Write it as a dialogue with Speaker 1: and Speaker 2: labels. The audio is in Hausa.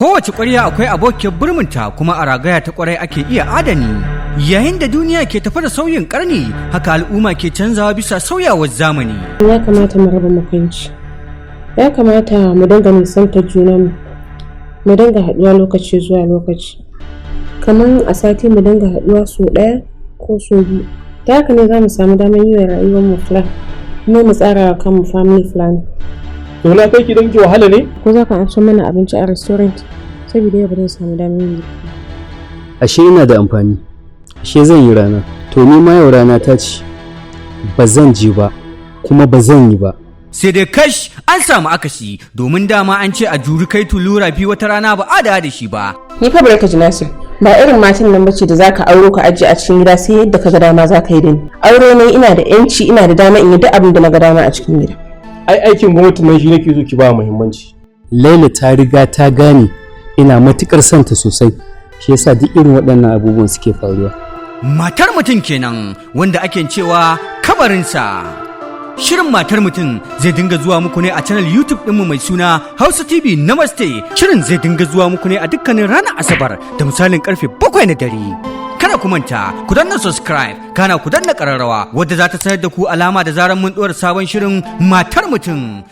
Speaker 1: Kowace ƙwarya akwai abokiyar burminta, kuma a ragaya ta ƙwarai ake iya adani. Yayin da duniya ke tafe da sauyin ƙarni, haka al'umma ke canzawa bisa sauyawar zamani.
Speaker 2: Ya kamata mu raba makwanci. Ya kamata mu dinga nisantar junanmu. Mu dinga haɗuwa lokaci zuwa lokaci. Kamar a sati mu dinga haɗuwa sau ɗaya ko sau biyu. Ta haka ne za mu samu damar yi wa rayuwarmu plan. Kuma mu tsara wa kanmu family plan.
Speaker 3: To, na kai ki don ki wahala ne?
Speaker 2: Ko za ka amso mana abinci a restaurant? Saboda yau ba zan samu damar yi.
Speaker 4: Ashe ina da amfani, ashe zan yi rana. To, ni ma yau rana ta ce, ba zan je ba kuma ba zan yi ba.
Speaker 1: Sai dai kash, an samu akasi, domin dama an ce a juri kai tulu rafi, wata rana ba a da shi ba.
Speaker 2: Ni fa barka ji, Nasir. Ba irin matan nan bace da zaka auro ka ajiye a cikin gida, sai yadda ka ga dama zaka yi da ni. Aure ne, ina da yanci, ina da dama in yi duk abin da na ga dama a cikin gida.
Speaker 3: Ai aikin gwamnati nan shi nake so ki ba muhimmanci.
Speaker 4: Laila ta riga ta gane ina matukar son ta sosai, shi yasa duk irin waɗannan abubuwan suke faruwa.
Speaker 1: Matar Mutum kenan, wanda ake cewa kabarinsa. Shirin Matar Mutum zai dinga zuwa muku ne a channel YouTube ɗinmu mai suna Hausa TV Namaste. Shirin zai dinga zuwa muku ne a dukkanin ranar Asabar da misalin karfe 7 na dare. Kada ku manta, ku danna subscribe, kana ku danna ƙararrawa wadda za ta sanar da ku alama da zarar mun ɗora sabon shirin Matar Mutum.